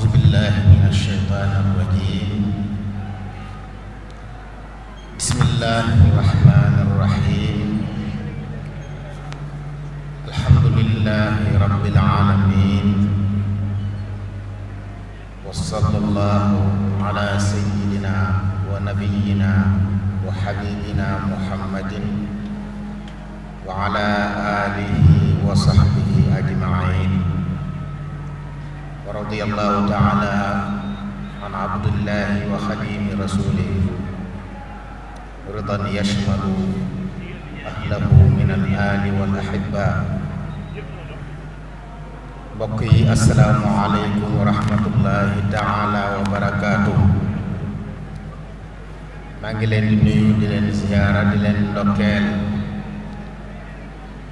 أعوذ بالله من الشيطان الرجيم. بسم الله الرحمن الرحيم. الحمد لله رب العالمين، وصلى الله على سيدنا ونبينا وحبيبنا محمد وعلى آله وصحبه أجمعين. ورضي الله تعالى عن عبد الله وخديم رسوله رضا يشمل أهله من الآل والأحباء. mbokk yi assalaamu aleykum wa rahmatullahi taala wa barakaatuh. maa ngi leen di nuyu, di leen ziyaara, di leen ndokkeel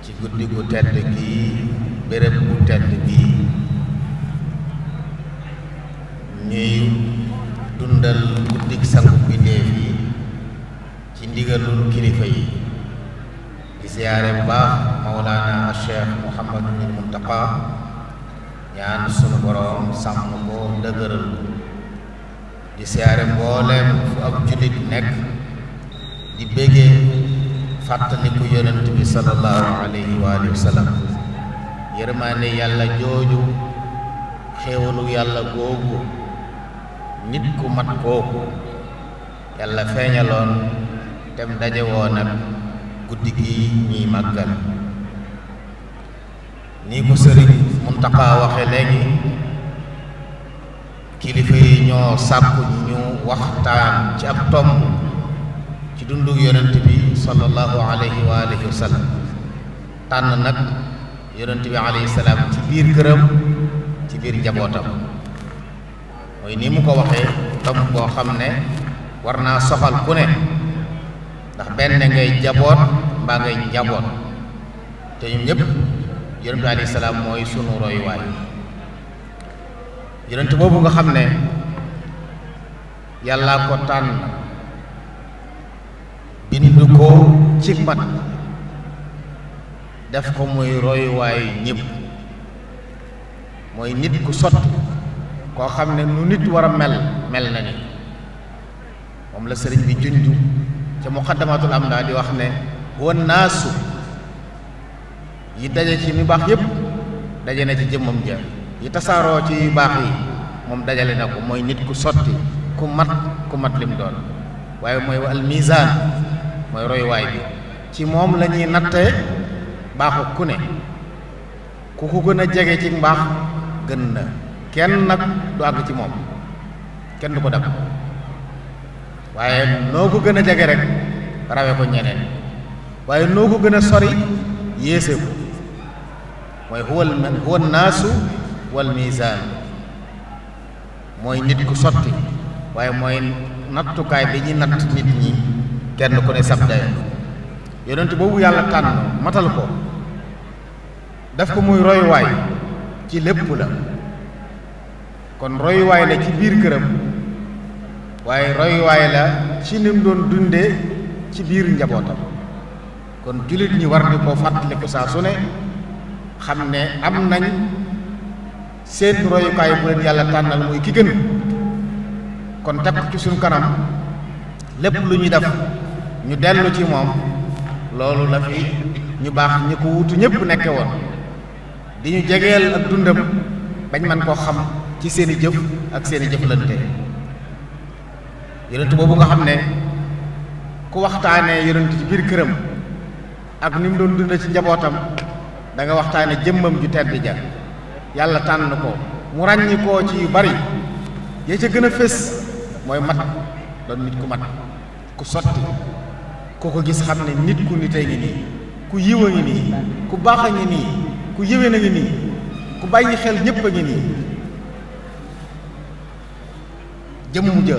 ci guddi gu tedd gi, béréb bu tedd bi ñuy dundal guddik sangu bindéef yi ci ndigalul kilifa yi. di ziyaare bu baax Mawlana Cheikh Mouhamadul Muntaqa, ñaan sunu boroom sàmm ko, dëgëral ko. di siyaare mbooleem fu ab jullit nekk di béggee fàttaliku yonent bi sallallahu alayhi wa alihi wa sallam. yërmaande yàlla jooju, xéewalu yàlla googu, nit ku mat kooku yàlla feeñaloon tem daje woon ak guddi gi ñuy màggal. nii ko sëriñ Muntaqa waxe léegi, kilifa yi ñoo sàkku ñu waxtaan ci ab tomb ci dundu yonent bi sallallahu alayhi wa alihi wa sallam. tànn nag yonent bi alayhi salaam ci biir këram, ci biir njabootam. mooy ni mu ko waxee tomb boo xam ne war naa soxal ku ne, ndax benn ngay jaboot mbaa ngay njaboot, te ñun ñëpp yonent bi alayhi salaam mooy sunu royuwaay. yonent boobu nga xam ne yàllaa ko tànn bind ko ci mat, def ko muy royuwaayu ñëpp. mooy nit ku sotti koo xam ne nu nit war a mel na ni moom la sëriñ bi junju ca muqaddamatul amda di wax ne huwa naasu yi daje ci mi baax yépp daje na ci jëmmam ja, yi tasaaroo ci yu baax yi moom dajale na ko. mooy nit ku sotti ku mat lim doon. waaye mooy al mizaan, mooy royuwaay bi. ci moom la ñuy nattee baaxu ku ne. ku ko gën a jege ci mbaax gën na. kenn nag du àgg ci moom, kenn du ko dab. waaye noo ko gën a jege rek rawe ko ñeneen, waaye noo ko gën a sori yéese ko. mooy huwa naasu wal mizaan, mooy nit ku sotti, waaye mooy nattukaay bi ñuy natt nit ñi kenn ku ne sab dayo. yonent boobu yàlla tànn matal ko, daf ko muy royuwaay ci lépp la. kon royuwaay la ci biir këram, waaye royuwaay la ci ni mu doon dundee ci biir njabootam. kon jullit ñi war di ko fàttaliku saa su ne, xam ne am nañ seen royukaay bu leen yàlla tànnal muy ki gën. kon teg ko ci suñu kanam, lépp lu ñuy def ñu dellu ci moom. loolu la fi ñu baax ñi ko wutu ñëpp nekke woon, di ñu jegeel ak dundam bañ man koo xam ci seeni jëf ak seeni jëflante. yonent boobu nga xam ne ku waxtaanee yonent ci biir këram ak ni mu doon dund ci njabootam, da nga waxtaane jëmmam ju tedd ja. yàlla tànn ko mu ràññi koo ci yu bari, ya ca gën a fés mooy mat. doon nit ku mat, ku sotti, ku ko gis xam ne nit ku nitee ngi nii, ku yiw a ngi nii, ku baax a ngi nii, ku yéwén a ngi nii, ku bàyyi xel ñépp a ngi nii. jëmm ja,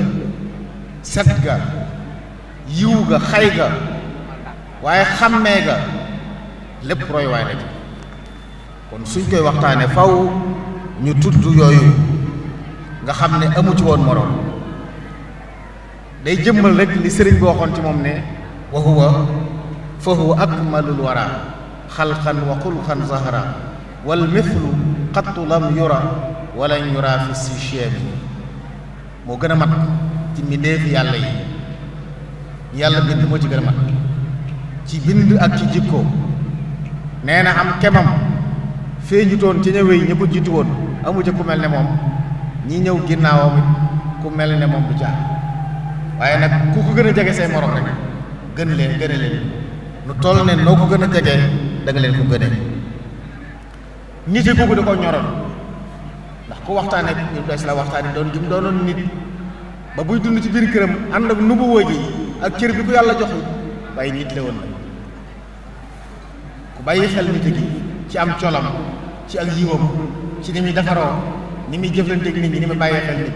set ga, yiw ga, xay ga, waaye xàmmee ga, lépp royuwaay la ci. kon suñ koy waxtaane faw ñu tudd yooyu nga xam ne amu ci woon moroom. day jëmmal rek li sëriñ bi waxoon ci moom ne wa huwa akmalul wara xalqan wa xulqan zahra wal mithlu qattu lam yura wala yura fi sichiemi moo gën a mat ci mbindeefi yàlla yi yàlla bind moo ci gën a mat ci bind ak ci jikko nee na am kemam feeñutoon ci ñëwee ñi ko jiitu woon amu ca ku mel ne moom ñi ñëw ginnaawam it ku mel ne moom du ca waaye nag ku ko gën a jege say morom rek gën leen lu toll ne noo ko gën a jege da nga leen ko gënee nit yi kooku da ko ñoroon ndax ku waxtaane ñu des la waxtaane doon jëm doonoon nit ba buy dund ci biir këram ànd ak nubuwa ji ak cër bi ku yàlla jox bàyyi nit la woon na ku bàyyi xel nit gi ci am colam ci ak yiwam ci ni muy defaroo ni muy jëflanteeg nit ñi ni muy bàyyee xel nit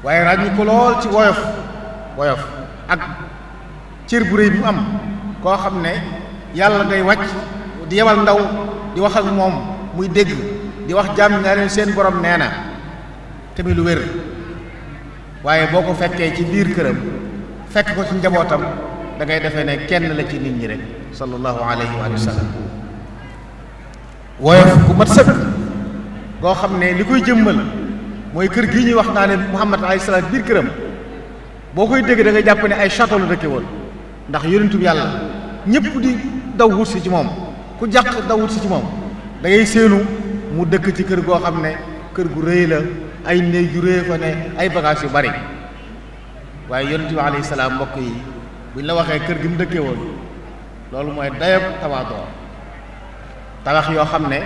waaye ràññi ko lool ci woyof ak cër bu réy bi mu am koo xam ne yàlla day wàcc di yebal ndaw di wax ak moom muy dégg di wax jàmm naa leen seen borom nee na tamit lu wér waaye boo ko fekkee ci biir këram fekk ko ci njabootam da ngay defee ne kenn la ci nit ñi rek sallallahu alayhi wa sallam woyof ku mat sëkk goo xam ne li koy jëmmal mooy kër gi ñuy wax naa ne Muhammad alayhi salaam biir këram boo koy dégg da ngay jàpp ne ay château la dëkke woon ndax yonentub yàlla ñëpp di daw wut si ci moom ku jàq daw wut si ci moom da ngay séenu mu dëkk ci kër goo xam ne kër gu rëy la ay néeg yu rëy fa ne ay bagages yu bari waaye yonent bi alayhi salaam mbokk yi buñ la waxee kër gi mu dëkkee woon loolu mooy dayob tawaadoo tabax yoo xam ne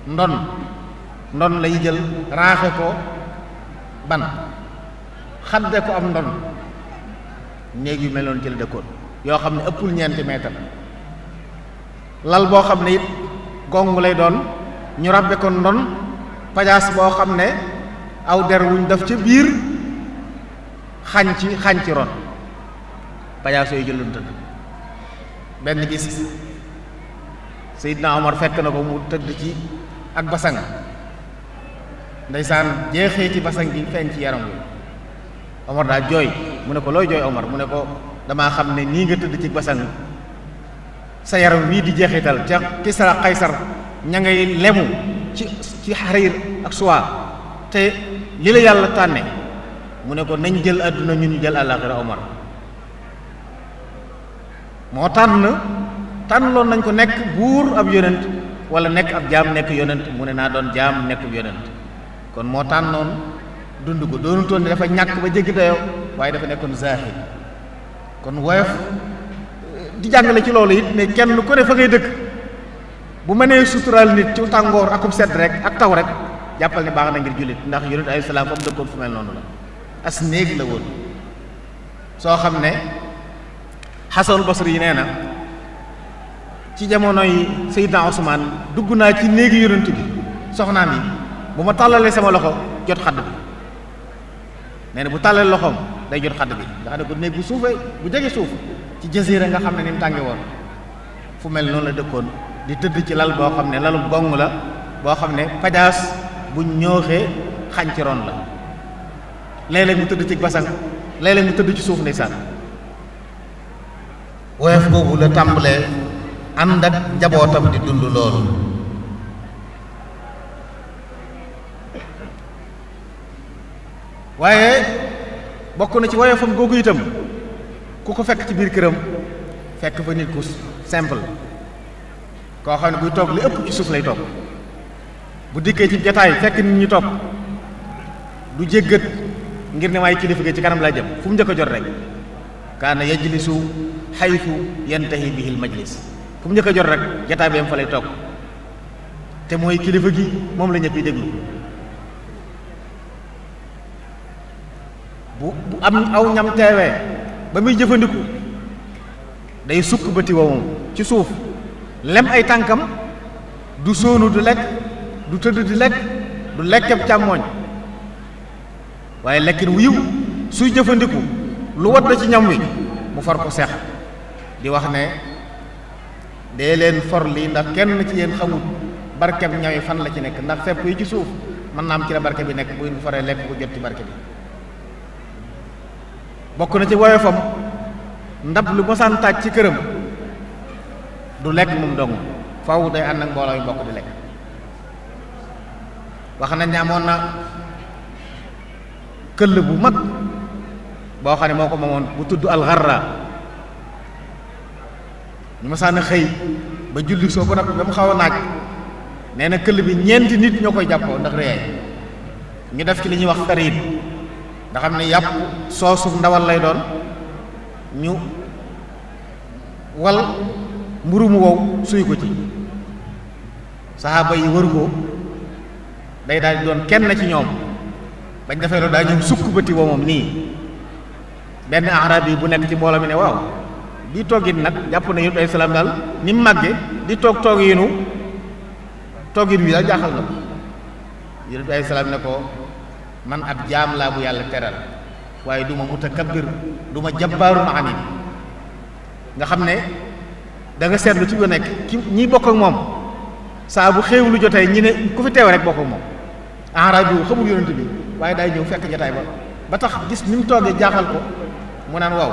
ndon lañu jël raaxe ko ban xadde ko am ndon néeg yu mel noonu ci la dëkkoon yoo xam ne ëppul ñeenti mètre lal boo xam ne it gong lay doon ñu rabbe ko ndon pajaas boo xam ne aw der wuñ def ca biir xañ ci ron pajaas yooyu jëloon tëdd benn gis Seydina Omar fekk na ko mu tëdd ci ak basang ndeysaan jeexee ci basang gi feeñ ci yaram wi Omar daa jooy mu ne ko looy jooy Omar mu ne ko damaa xam ne nii nga tëdd ci basang sa yaram wii di jeexital ca Kisra Qaysar ña ngay lemu ci xariir ak suwaa te li la yàlla tànne mu ne ko nañ jël àdduna ñun ñu jël àllaaxira Omar moo tànnloon nañ ko nekk buur ab yonent wala nekk ab jaam nekk yonent mu ne naa doon jaam nekk yonent kon moo tànnoon dund ko doonutoon ne dafa ñàkk ba jéggi dayoo waaye dafa nekkoon zaahid kon woyof di jàngale ci loolu it ne kenn ku ne fa ngay dëkk bu mënee suturaal nit ci tàngoor akub sedd rek ak taw rek jàppal ne baax na ngir jullit ndax yonent alayhi salaam fa mu dëkkoon fu mel noonu la as néeg la woon soo xam ne Xasanul Basri yi nee na ci jamonoy Seydina Usmaan dugg naa ci néegi yonent bi soxnaam yi bu ma tàllalee sama loxo jot xadd bi nee na bu tàllalee loxoom day jot xadd bi nga xam ne ko néeg bu suufee bu jege suuf ci jasiira nga xam ne ni mu tànge woon fu mel noonu la dëkkoon di tëdd ci lal boo xam ne lalu gong la boo xam ne pajaas bu ñooxee xañ ci ron la léeg-léeg mu tëdd ci basang léeg-léeg mu tëdd ci suuf ndeysaan woyof boobu la tàmbalee ànd ak njabootam di dund loolu waaye bokk na ci woyofam googu itam ku ko fekk ci biir këram fekk fa nit ku simple koo xam ne buy toog li ëpp ci suuf lay toog bu dikkee ci jataay fekk nit ñi toog du jéggat ngir ne maay kilifa gi ci kanam laa jëm fu mu njëkk a jot rek kaana yajlisu xaytu yantahi bihi al majlis fu mu njëkk a jot rek jataay bi am fa lay toog te mooy kilifa gi moom la ñëpp yi déglu bu am aw ñam teewee ba muy jëfandiku day sukk bëti wowum ci suuf lem ay tànkam du sóonu du lekk du tëdd di lekk du lekkeb càmmooñ waaye lekkin wu yiw suy jëfandiku lu wadd ci ñam wi mu far ko seex di wax ne dee leen for lii ndax kenn ci yéen xamul barkeb ñawi fan la ci nekk ndax fepp yi ci suuf mën naa am ci la barke bi nekk bu ñu foree lekk bu jot ci barke bi bokk na ci woyofam ndab lu mosaan taaj ci këram du lekk moom dong faw day ànd ak mbooloo yu bokk di lekk wax nañ ne amoon na këll bu mag boo xam ne moo ko moomoon bu tudd alxarra ñu ma sànn xëy ba julli soo ba noppi ba mu xaw a naaj nee na këll bi ñeenti nit ñoo koy jàppoo ndax réyaay ñu def ci li ñuy wax fariid nga xam ne yàpp soosu ndawal lay doon ñu wal mburu mu wow suy ko ci saxaaba yi wër ko day daal di doon kenn ci ñoom bañ defee loolu daa ñëw sukk bëti woo moom nii benn arab yi bu nekk ci mbooloo mi ne waaw bii toggin nag jàpp na yonent bi salaam daal ni mu màgge di toggin wi daal jaaxal na ko yonent bi salaam ne ko man ab jaam laa bu yàlla teral waaye du ma mutakabbir du ma jabbaarun anid nga xam ne da nga seetlu ci bu nekk ki ñi bokk ak moom saa bu xéew lu jotee ñi ne ku fi teew rek bokk ak moom arab bi xamul yonent bi waaye day ñëw fekk jotaay ba tax gis ni mu toogee jaaxal ko mu naan waaw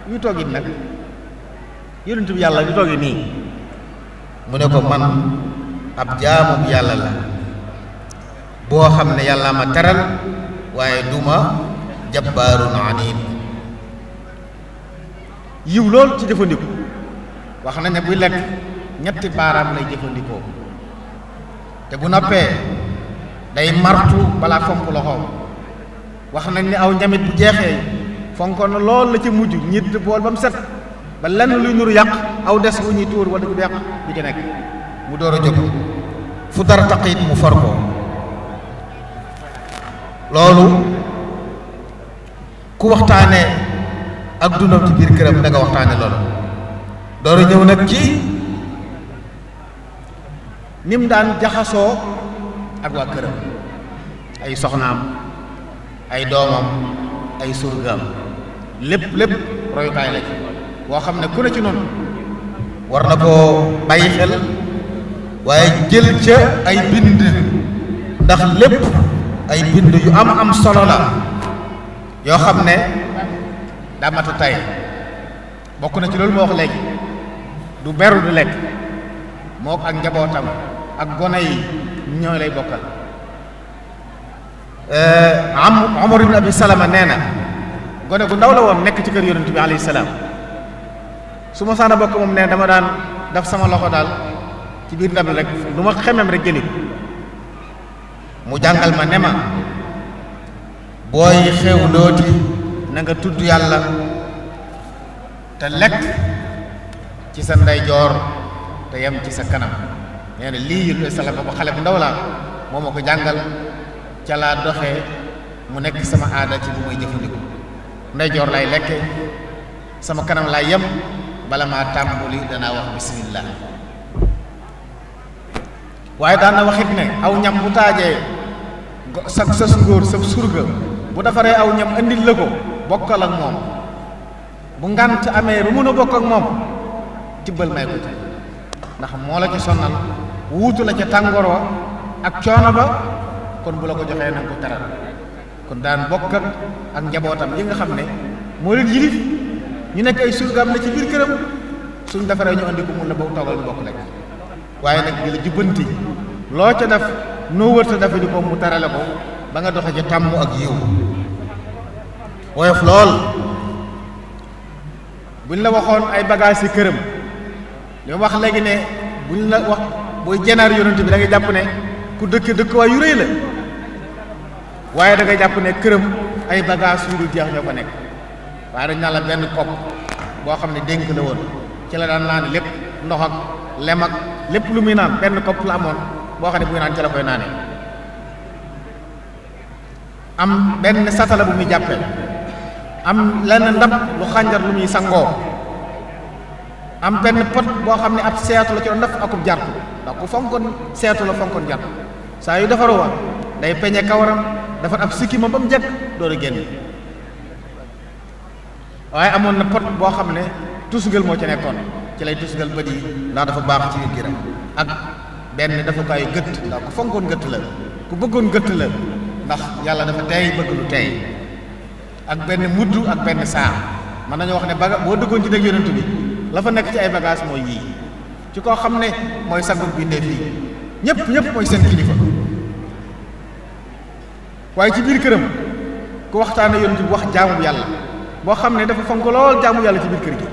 ñu toogit nag yonent bi yàlla ñu toogee nii mu ne ko man ab jaamu bi yàlla la boo xam ne yàlla ma teral waaye duma jabbaarun anid yiw lool ci jëfandiku wax nañ ne buy lekk ñetti baaraam lay jëfandikoo te bu noppee day martu balaa fonk loxoom wax nañ ne aw ñamit bu jeexee fonkoon na lool la ca mujj ñitt bool ba mu set ba lenn luy nuru yàq aw des wu ñuy tuur wala du yàq bu ci nekk mu door a jóg fu dara taqit mu for ko loolu ku waxtaane ak dundam ci biir këram da nga waxtaane loolu door a ñëw nag ci ni mu daan jaxasoo ak waa këram ay soxnaam ay doomam ay surgaam lépp royukaay la ci boo xam ne ku ne ci noonu war na koo bàyyi xel waaye jël ca ay bind ndax lépp ay bind yu am solo la yoo xam ne daa mat a tay bokk na ci loolu moo wax léegi du beru du lekk moo ak njabootam ak gone yi ñoo lay bokkal Umar ibn Abi Salama nee na gone gu ndaw la woon nekk ci kër yonent bi alayhi salaam su ma saana bokk moom ne dama daan def sama loxo daal ci biir ndab rek lu ma xemem rek jëli mu jàngal ma ne ma booy xew looti na nga tudd yàlla te lekk ci sa ndeyjoor te yem ci sa kanam nee na lii yonent salaam ba xale bu ndaw laa moo ma ko jàngal ca laa doxee mu nekk sama aada ci bu may jëfandiku ndeyjoor lay lekke sama kanam laay yem bala maa tàmbuli danaa wax bismillah waaye daan na waxit ne aw ñam bu taajee sa ngóor sa surga bu defaree aw ñam andil la ko bokkal ak moom bu ngant amee ba mun a bokk ak moom tibbal may ko ci ndax moo la ci sonnal wuutu la ca tàngoor wa ak coono ba kon bu la ko joxee na nga ko teral kon daan bokk ak njabootam yi nga xam ne moo leen yilif ñu nekk ay surgaam la ci biir këram suñ defaree ñu andi ko mun la bokk toogal ñu bokk lekk waaye nag di la jubbanti loo ca def noo wërta defe di ko mu terale ko ba nga doxe ca tàmm ak yiw woyof lool buñ la waxoon ay bagages yi këram li ma wax léegi ne buñ la wax booy jenaar yonent bi da ngay jàpp ne ku dëkk waay yu rëy la waaye da ngay jàpp ne këram ay bagages yu dul jeex ñoo ko nekk waaye dañ naan la benn kopp boo xam ne dénk la woon ci la daan naan lépp ndox ak lem ak lépp lu muy naan benn kopp la amoon boo xam ne buy naan ci la koy naanee am benn satala bu muy jàppee am lenn ndab lu xànjar lu muy sangoo am benn pot boo xam ne ab seetu la ci doon def akub jartu ndax ku fonkoon seetu la fonkoon jartu saa yu defaru wa day peñe kawaram defar ab sikki ma ba mu jekk door a génn waaye amoon na pot boo xam ne tusngal moo ci nekkoon ci lay tusngal bët yi ndax dafa baax ci biir giram ak benn dafa kaayu gëtt ndax ku fonkoon gëtt la ku bëggoon gëtt la ndax yàlla dafa teey bëgg lu teey ak benn mudd ak benn saa mën nañu wax ne baga boo dëggoon ci dëgg yonent bi la fa nekk ci ay bagage mooy yii ci koo xam ne mooy sangu bindee fii ñëpp mooy seen kilifa waaye ci biir këram ku waxtaane yonent bi wax jaamu yàlla boo xam ne dafa fonk lool jaamu yàlla ci biir kër gi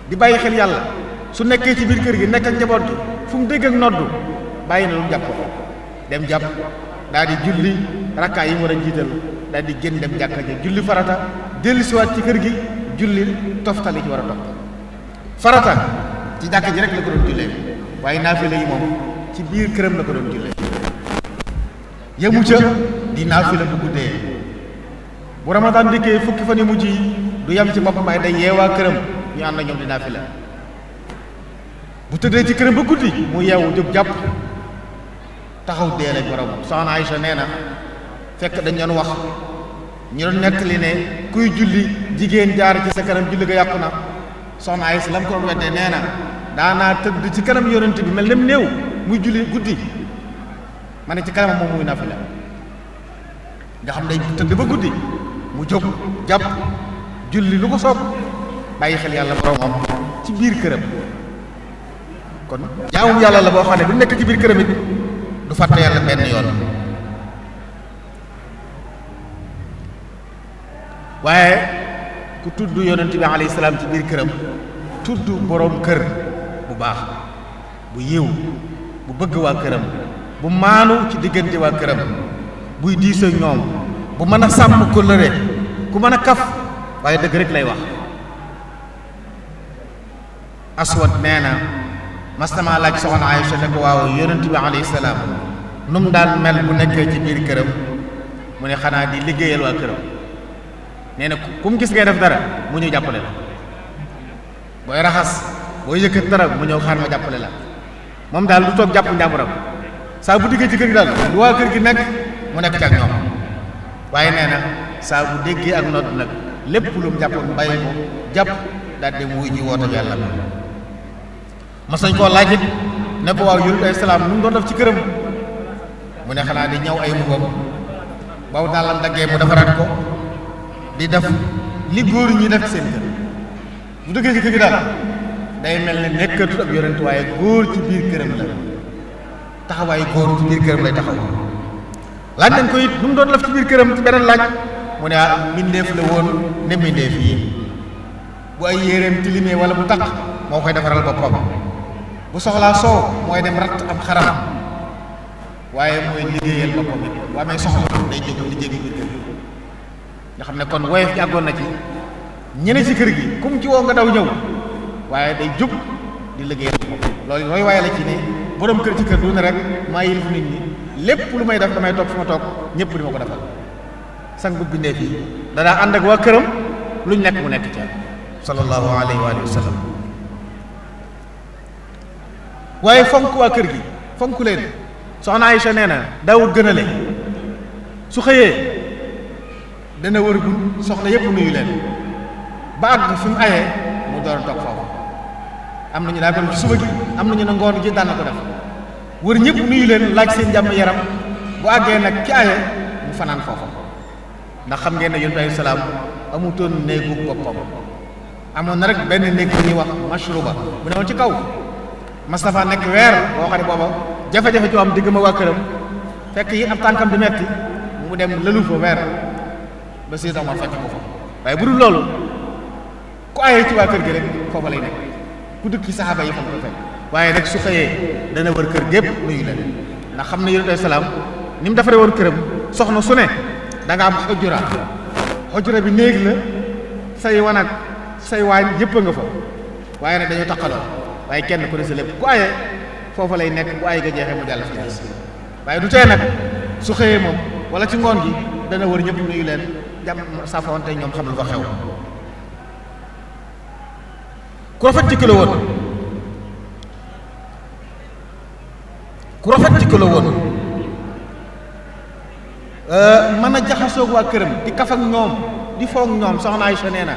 di bàyyi xel yàlla su nekkee ci biir kër gi nekk ak njaboot gi fu mu dégg ak noddu bàyyi na lu mu jàpp dem jàpp daal di julli rakkaa yi mu war a jiital daal di génn dem jàkka ji julli farata dellusiwaat ci kër gi julli toftali ci war a topp farata ci jàkka ji rek la ko doon jullee waaye naafila yi moom ci biir këram la ko doon jullee yemu ca di naafila bu guddee bu ramadan dikkee fukki fan yu mujj yi du yem ci boppam ay day yeewaa këram ñu ànd ak ñoom di naafila bu tëddee ci këram ba guddi mu yeewu jóg jàpp taxaw dee lañ borom soxna Aïcha nee na fekk dañ doon wax ñu doon nettali ne kuy julli jigéen jaar ci sa kanam julli ga yàqu na soxna Aïcha lam ko doon weddee nee na daanaa tëdd ci kanam yonent bi mel nem néew muy julli guddi ma ne ci kanamam moom muy naafila nga xam day tëdd ba guddi mu jóg jàpp julli lu ko soob bàyyi xel yàlla boromam ci biir këram kon jaamum yàlla la boo xam ne bu nekk ci biir këram it du fàtte yàlla benn yoon waaye ku tudd yonent bi alayhi salaam ci biir këram tudd borom kër bu baax bu yiw bu bëgg waa këram bu maanu ci diggante waa këram buy diisoo ñoom bu mën a sàmm kóllëre ku mën a kaf waaye dëgg rek lay wax aswad nee na mas na maa laaj soxna Aïcha ne ko waaw yonent bi alayhi salaam nu mu daan mel bu nekkee ci biir këram mu ne xanaa di liggéeyal waa këram nee na ku mu gis ngay def dara mu ñëw jàppale la booy raxas booy yëkkat dara mu ñëw xaar ma jàppale la moom daal du toog jàpp njàmburam saa bu diggee ci kër gi daal lu waa kër gi nekk mu nekk ci ak ñoom waaye nee na saa bu déggee ak nodd nag lépp lu mu jàppoon bàyyi ko jàpp daal di wuy ji woote bi yàlla mas nañ koo laajit ne ko waaw yonent ay salaam nu mu doon def ci këram mu ne xanaa di ñëw ay mbubam baw daalam daggee mu defaraat ko di def li góor ñi def seen kër bu dëggee ci kër gi daal day mel ne nekkatut ab yonent waaye góor ci biir këram la taxawaayu góor ci biir këram lay taxaw laaj nañ ko it nu mu doon def ci biir këram ci beneen laaj mu ne ah mbindeef la woon ne mbindeef yi bu ay yéreem tilimee wala bu taq moo koy defaral boppam bu soxlaa soow mooy dem ratt am xaram waaye mooy liggéeyal boppam it bu amee soxla day jóg liggéey bi biir kër gi nga xam ne kon woyof jàggoon na ci ñene ci kër gi kum ci woo nga daw ñëw waaye day jóg di liggéeyal boppam loolu roy waaye la ci ne borom kër ci kër du ne rek maa yilif nit ñi lépp lu may def damay toog fi ma toog ñëpp di ma ko defal sang bu bindee fii danaa ànd ak waa këram luñ nekk mu nekk ca sallallahu alayhi wa sallam waaye fonk waa kër gi fonk leen soxna Aïcha nee na daawul gënale su xëyee dana wër gu soxna yépp nuyu leen ba àgg fi mu ayee mu door a toog foofu am nañu daa ko ci suba gi am nañu ne ngoon gi daan na ko def wër ñëpp nuyu leen laaj seen jàmm yaram bu àggee nag ci ayee mu fanaan foofu ndax xam ngeen ne yonent alayhi salaam amutoon néegu boppam amoon na rek benn néeg bu ñuy wax mashruba bu ne woon ci kaw Mustafa nekk weer boo xam ne booba jafe-jafe ci am digg ma waa këram fekk yi ab tànkam di metti mu dem lëlu fa weer ba Seydina Omar fekk ko fa waaye bu dul loolu ku ayee ci waa kër gi rek foofa lay nekk ku dëkk ci saxaaba yi xam ko fekk waaye rek su xëyee dana wër kër gépp nuyu leen ndax xam ne yonent alayhi salaam ni mu defaree woon këram soxna su ne da nga am xujura bi néeg la say wanag say waañ yëpp a nga fa waaye nag dañoo taqaloo waaye kenn ku ne sa lépp ku aye foofa lay nekk bu ay ga jeexee mu jàll fi des waaye du tee nag su xëyee moom wala ci ngoon gi dana wër ñëpp nuyu leen jàmm safoonte ñoom xam lu fa xew ku rafet jikko la woon ku rafet jikko la woon mën a jaxasoog waa këram di kaf ak ñoom di foog ñoom soxna Aïcha nee na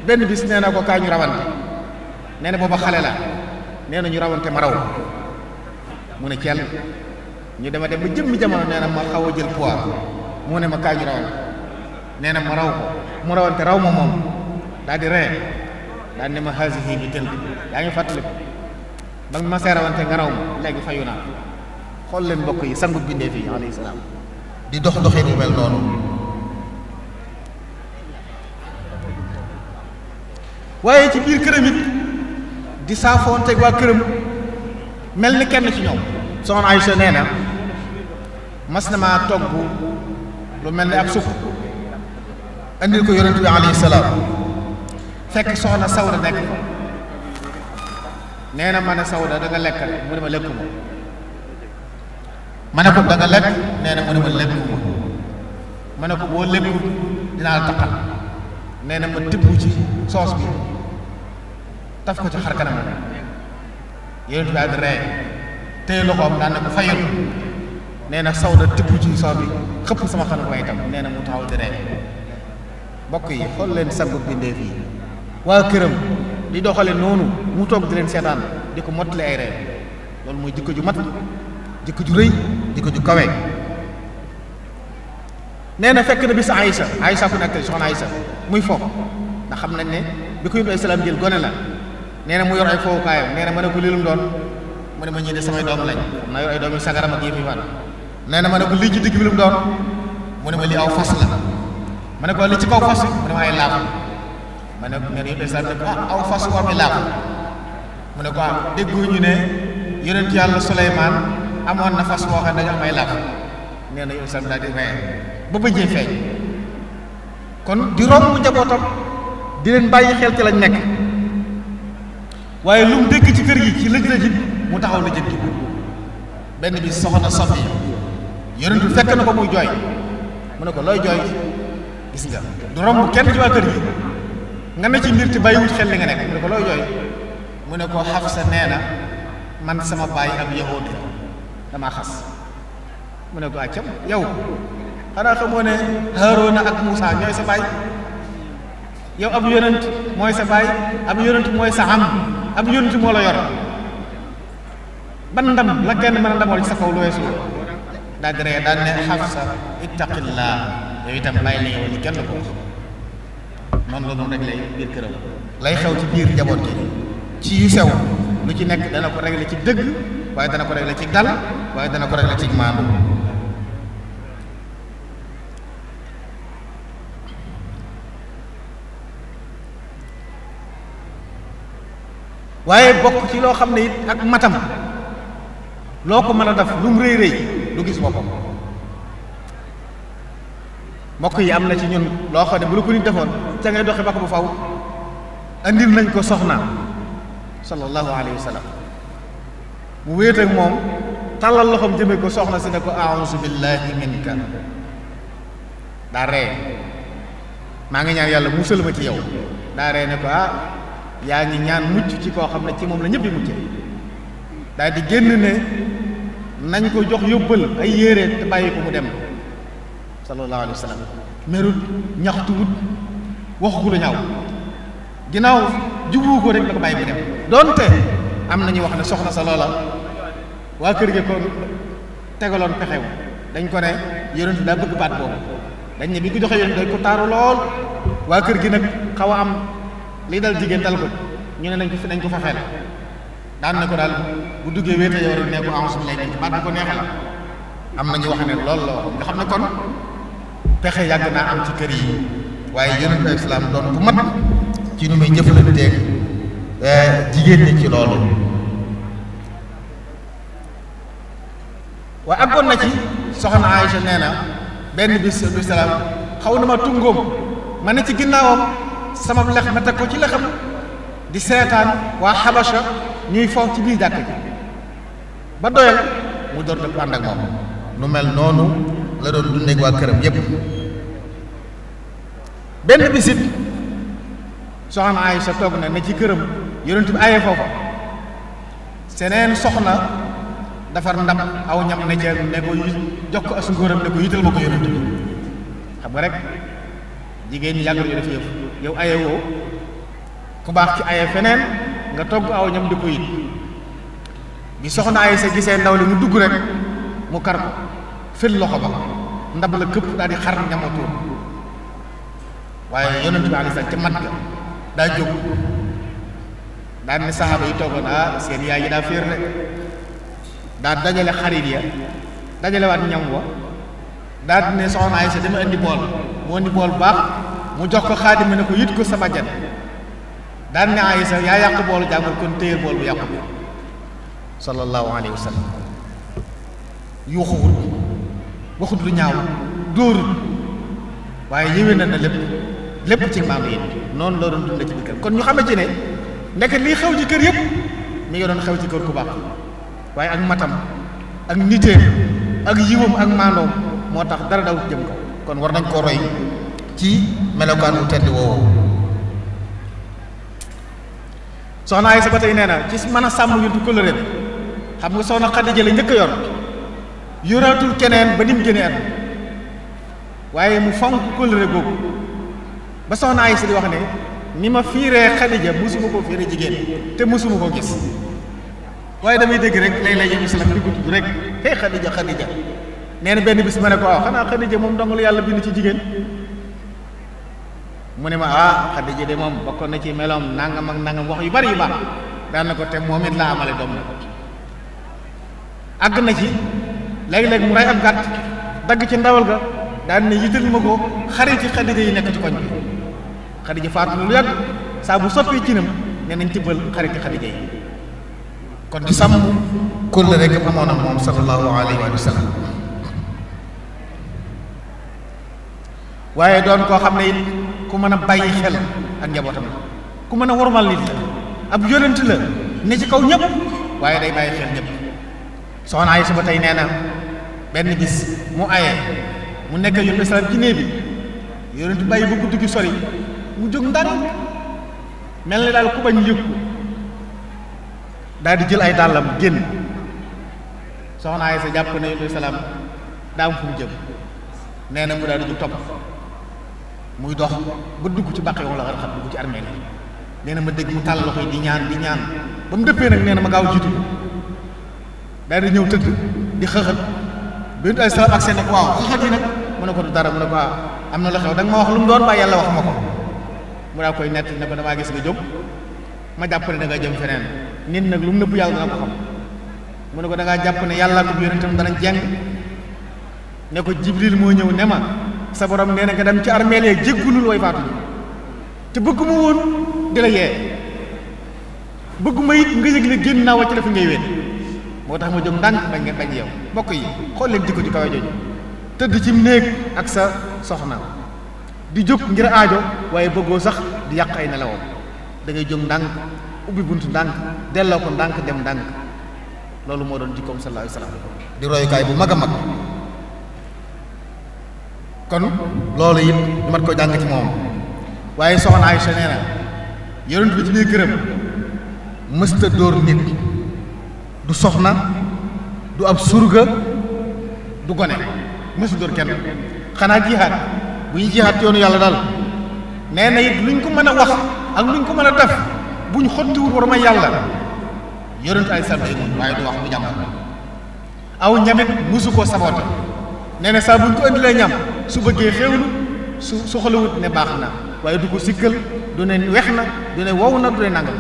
benn bis nee na ko kaa ñu rawante nee na booba xale la nee na ñu rawante ma raw mu ne ceel ñu dema dem ba jëmmi jamono nee na ma xaw a jël poids mu ne ma kaa ñu rawante nee na ma raw ko mu rawante raw ma moom daal di ree daal ne ma haasihi bi tënk yaa ngi fàttali ko ba ma see rawante nga raw ma léegi fayu naa xool leen mbokk yi sangu bindee fii alayhi salaam di dox doxin wu mel noonu. waaye ci biir këram it di saafoonteeg waa këram mel ni kenn ci ñoom. soxna Aysa nee na mas na maa togg lu mel ni ab supp andil ko yonent bi alayhi salaam fekk soxna Sawda nekk nee na ma ne Sawda da nga lekk rek mu ne ma lekkuma ma ne ko da nga lekk nee na mu ne ma lekkuma ma ne ko boo lekkul dinaa la taqal nee na ma tibb ci soos bi taf ko ci xar kanam yonent bi daal di ree téye loxoom daan na ko fayul nee na Sawda tibb ci soos bi xëpp sama xanam way tam nee na mu taxaw di ree. mbokk yi xool leen sangu bindee fii waa këram di doxale noonu mu toog di leen seetaan di ko mottali ay ree loolu mooy jikko ju mat, jikko ju rëy, jikko ju kawe. nee na fekk na bis Aysa ku nekk soxna Aysa muy foofu ndax xam nañ ne bi ko yóbbu ay salaam jël gone la nee na mu yor ay fowukaayam nee na ma ne ko lii lu mu doon mu ne ma ñii de samay doom lañ xam naa yor ay doom yu sagaram ak yëf yi fan nee na ma ne ko lii ci digg bi lu mu doon mu ne ma lii aw fas la ma ne ko li ci kaw fas mu ne ma ay laaf ma ne ko nee na yóbbu ay salaam ne ko aw fas war mi laaf mu ne ko dégguñu ne yonent yàlla Suleymaan amoon na fas boo xam ne dañu am ay laaf nee na yóbbu salaam daal di ree ba bëjee feeñ kon di romb njabootam di leen bàyyi xel ci lañ nekk waaye lu mu dégg ci kër gi ci lëj-lëj mu taxaw la jënd benn bi soxna Safi yonent bi fekk na ko muy jooy mu ne ko looy jooy gis nga du romb kenn ci waa kër gi nga ne ci mbir ti bàyyiwut xel li nga nekk mu ne ko looy jooy mu ne ko Xafsa nee na man sama baay ab yahuud la damaa xas mu ne ko accam yow xanaa xamoo ne Haaruna ak Muusa ñooy sa baay yow ab yonent mooy sa baay ab yonent mooy sa am ab yonent moo la yor ban ndam la kenn mën a ndamoo ci sa kaw lu weesu daa di ree daan ne Xafsa ittaqillaa yow itam bàyyi la yow li kenn ko noonu la doon réglé biir këram lay xew ci biir njaboot gi ci yu sew lu ci nekk dana ko réglé ci dëgg waaye dana ko réglé ci dal waaye dana ko réglé ci maandu. waaye bokk ci loo xam ne it ak matam loo ko mën a def lu mu rëy rëy du gis boppam. mbokk yi am na ci ñun loo xam ne bu la ko nit defoon ca ngay doxi ba ko bu faw andil nañ ko soxna sallallahu alayhi wa sallam mu wéet ak moom tàllal loxoom jëme ko soxna si ne ko a'uuzu billahi minka daa ree maa ngi ñaan yàlla musal ma ci yow daa ree ne ko yaa ngi ñaan mucc ci koo xam ne ci moom la ñëpp di mucce daal di génn ne nañ ko jox yóbbal ay yére te bàyyi ko mu dem sallallahu alayhi wa sallam merut ñaxtuwut waxu ko lu ñaaw ginnaaw jubu ko rek la ko bàyyi mu dem donte am na ñu wax ne soxna sa loola waa kër gi ko tegaloon pexew dañ ko ne yonent daa bëgg baat boobu dañ ne bi ko joxee yonent dañ ko taaru lool waa kër gi nag xaw a am lii dal jigéen dal ko ñu ne nañ ko fexeel daan na ko daal bu duggee wéete yow rek ne ko a'uuzu billaahi minka baat bu ko neexal am na ñu wax ne loolu la wax nga xam ne kon pexe yàgg naa am ci kër yi waaye yonent bi islaam doon bu mat ci nu muy jëflanteeg jigéen ñi ci loolu. waaye àggoon na ci soxna Aysa nee na benn bis bi salaam xaw na ma tungoom ma ne ci ginnaawam sama lex ma teg ko ci lexam di seetaan waa Xabasha ñuy foofu ci biir jàkk ji ba doyal mu door dëpp ànd ak moom nu mel noonu la doon dundeek waa këram yépp. benn bisit soxna Aysa toog na ne ci këram yonent bi aye foofa seneen soxna defar ndam aw ñam ne ca ne ko jox ko as ngóoram ne ko yital ma ko yonent bi xam nga rek jigéen ñi yàgg nañu def yëf yow aye woo ku baax ci aye feneen nga togg aw ñam di ko yit bi soxna Aysa gisee ndaw li mu dugg rek mu kar ko fël loxo ba ndab la këpp daal di xar ñamatuur waaye yonent bi alayhi salaam ca mat ga daa jóg daan ne saxaaba yi toogoon seen yaay yi daa féer de daa dajale xarit ya dajale waat ñam wa daal di ne soxna Aysa dama indi bool mu indi bool bu baax mu jox ko xaadim ne ko yit ko sama jan daal ne Aysa yaa yàq boolu jàmbur kon téyel bool bu yàqu bi sallallahu alayhi wa sallam yuuxuwut waxut lu ñaaw dóorut waaye yéwé na lépp ci maam yi noonu la doon dund ci biir kër kon ñu xame ci ne nekk lii xew ci kër yëpp mi ngi doon xew ci kër ku baax waaye ak matam ak niteem ak yiwam ak maandoom moo tax dara daw jëm ko kon war nañ koo roy ci melokaan wu tedd woowu soxna Aysa ba tey nee na ci mën a sàmm yuntu kóllëre xam nga soxna Xadija la njëkk a yor yoraatul keneen ba ni mu génnee at waaye mu fonk kóllëre googu ba soxna Aysa di wax ne ni ma fiiree Xadija musuma koo fiiree jigéen te musuma koo gis waaye damay dégg rek léeg-léeg yéen islam di ko tudd rek hey Xadija nee na benn bis ma ne ko waaw xanaa Xadija moom dong la yàlla bind ci jigéen mu ne ma Xadija de moom bokkoon na ci meloom nangam ak nangam wax yu bari yu baax daan na ko te moom it laa amale doom na ko àgg na ci léeg-léeg mu rey ab gàtt dagg ci ndawal ga daan ne yital ma ko xarit ci Xadija yi nekk ci koñ bi Xadija faatu na lu yàgg saa bu soppee cinam ne nañ tibbal xarit ci Xadija yi kon di sàmm kóllëre rek amoon ak moom sallallahu alayhi wa sallam waaye doon koo xam ne it ku mën a bàyyi xel ak njabootam la ku mën a wormal nit la ab yonent la ne ci kaw ñëpp waaye day bàyyi xel ñëpp soxna Aysa ba tey nee na benn bis mu aye mu nekk yonent islam ci néeg bi yonent bàyyi ba guddi gi sori mu jóg ndànk mel ni daal ku bañ yëg ko daal di jël ay dàllam génn soxna Aysa jàpp na yonent islam daa am fu mu jëm nee na mu daal di jóg topp muy dox ba dugg ci bàq wala xat dugg ci armée nee na ma dégg mu tàll loxo yi di ñaan ba mu dëppee nag nee na ma gaaw jiitu daal di ñëw tëdd di xëxat bi ay salaam ak seen nag waaw xëxat yi nag mu ne ko du dara mu ne ko am na la xew da nga ma wax lu mu doon waaye yàlla wax ma ko mu daa koy nett ne ko damaa gis nga jóg ma jàpp ne da nga jëm feneen nit nag lu mu nëbb yàlla dana ko xam mu ne ko da ngaa jàpp ne yàlla ko yonentam danañ jeng ne ko Jibril moo ñëw ne ma sa borom nee na nga dem ci armeel yi jéggulul way faatu te bëgguma woon di la yee bëgguma it nga yëg ne génn naa wàcc la fi ngay wéet moo tax ma jóg ndànk bañ yow mbokk yi xool leen jikko ci kawe jooju tëdd ci néeg ak sa soxna di jóg ngir aajo waaye bëggoo sax di yàq ay nelawam da ngay jóg ndànk ubbi buntu ndànk delloo ko ndànk dem ndànk loolu moo doon jikkoom sallallahu alayhi wa sallam di royukaay bu mag a mag kon loolu it ñu mat ko jàng ci moom waaye soxna Aysa nee na yonent bi ci biir këram mësta dóor nit du soxna du ab surga du gone mësta dóor kenn xanaa jihaat bu ñu jihaat yoonu yàlla daal nee na it luñ ko mën a wax ak luñ ko mën a def buñ xottiwul war ma yàlla yonent ay sal day waaye du wax bu jàmm aw ñamit musu koo saboote nee na saa buñ ko indilee ñam su bëggee xéewlu su soxlawut ne baax na waaye du ko sikkal du ne wex na du ne wow na du ne nangal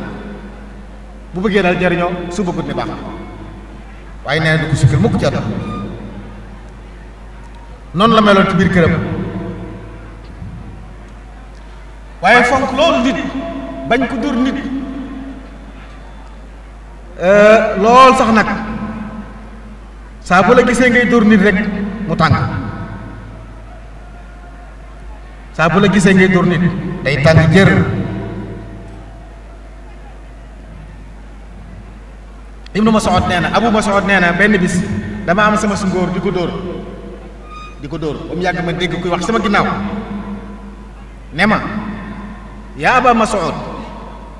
bu bëggee daal jariñoo su bëggut ne baax na waaye nee na du ko sikkal mukk ci àdduna noonu la meloon ci biir këram waaye fonk loolu nit bañ ko dóor nit lool sax nag saa bu la gisee ngay dóor nit rek mu tàng saa bu la gisee ngay dóor nit day tàng jër Ibnu Mas'ud nee na Abu Mas'ud nee na benn bis dama am sama sungóor di ko dóor ba mu yàgg ma dégg kuy wax sama ginnaaw ne ma yaa Aba Mas'ud